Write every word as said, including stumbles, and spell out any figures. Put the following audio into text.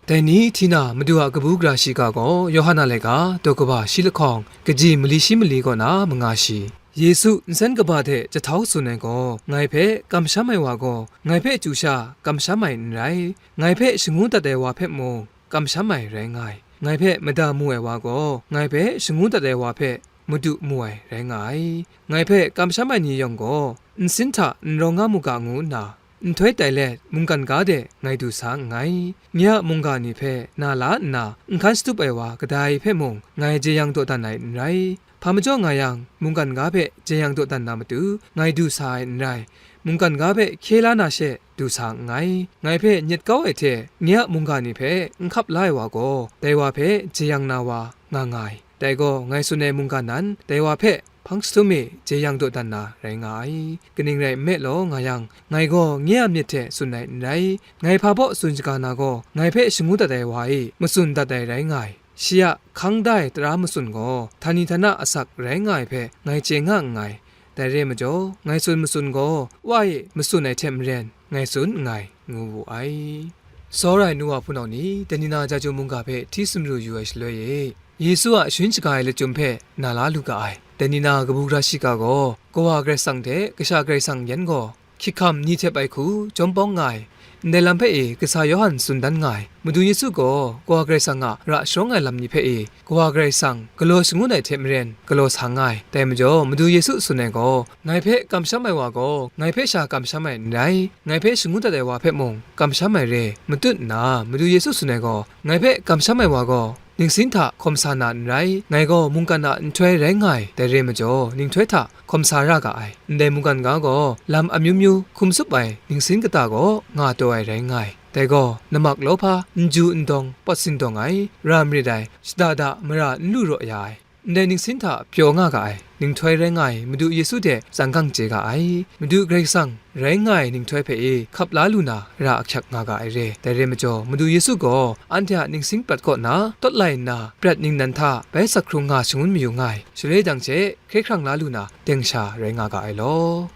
Dai ni hti na Madu a kabu gara shiga gaw Yawhan a laika daw kaba shi lahkawng kaji mali shi mali kaw na manga shi. Yesu nsen kaba hte jahtau tsun ai gaw, ngai hpe kamsham ai wa gaw, ngai hpe chyu sha kamsham ai n rai. Ngai hpe shangu dat ai wa hpe mung, kamsham ai rai nga ai. Ngai hpe mada mu ai wa gaw, ngai hpe shangu dat ai wa hpe Madu mu ai rai nga ai. Ngai hpe kamsham ai ni yawng gaw, nsin hta n rawng nga mu ga ngu nna, nhtoi tai let mungkan ga de ngai du sa nngai. Nye a mungga ni hpe na la nna, nhkan shatup ai wa kadai hpe mung ngai jeyang dawdan ai n rai. Hpa majaw nga yang, mungkan ga hpe jeyang dawdan na matu, ngai du sa ai n rai. Mungkan ga hpe hkye la na she du sa nngai. Ngai hpe nyet kau ai hte, nye a mungga ni hpe n hkap la ai wa gaw, dai wa hpe jeyang na wa nga nga ai. Dai gaw, ngai tsun ai mungga nan, dai wa hpe hpang jahtum e jeyang dawdan na rai nga ai. Kaning rai nme law nga yang, ngai gaw nye a myit hte tsun ai n rai. Ngai hpa baw tsun shaga na gaw, ngai hpe shangu dat ai wa e matsun dat ai rai nga ai. Shi a hkang da ai tara matsun gaw, htani htana asak rai nga ai hpe ngai chye nga nngai. Dai re ai majaw, ngai tsun matsun gaw, Wa e matsun ai hte maren, ngai tsun nngai, ngu wu ai. Tsawra ai nu wa hpunau ni, dai ni na Jaju mungga hpe hti sumru yu ai shaloi e, Yesu a sharin shaga ai lachyum hpe na la lu ga ai. Dai ni na kabu gara shiga gaw, Kawa Karai Kasang hte Kasha Karai Kasang yan gaw, hkyihkam ni htep ai hku jawm pawng nga ai. Ndai lam hpe e kasa Yawhan tsun dan nga ai. Madu Yesu gaw Kawa Karai Kasang a ra sharawng ai lam ni hpe e, Kawa Karai Kasang galaw shangun ai hte maren galaw sa nga ai. Dai majaw, Madu Yesu tsun ai gaw, ngai hpe kamsham ai wa gaw, ngai hpe sha kamsham ai n rai, ngai hpe shangun dat ai wa hpe mung kamsham ai re, matut nna, Madu Yesu tsun ai gaw, ngai hpe kamsham ai wa gaw, ningsin hta hkawm sa na n rai, ngai gaw mungkan a nhtoi rai nga ai, dai re majaw, ninghtoi hta hkawm sa ra ga ai. Ndai mungkan ga gaw, lam amyu myu hkum tsup ai ningsin kata gaw nga taw ai rai nga ai. Dai gaw, namak lawhpa, n ju n dawng, pawt sindawng ai, ra marit ai, shada da mara n lu raw ya ai, ndai ningsin hta pyaw nga ga ai, ninghtoi rai nga ai Madu Yesu hte tsang gang chye ga ai. Madu Karai Kasang rai nga ai ninghtoi hpe e hkap la lu na ra ahkyak nga ga ai re. Dai re majaw, Madu Yesu gaw anhte a ningsin prat kaw na tawt lai nna, prat ningnan hta bai sak hkrung nga shangun mayu nga ai. Shaloi jang she hkye hkrang la lu na deng sha rai nga ga ai law.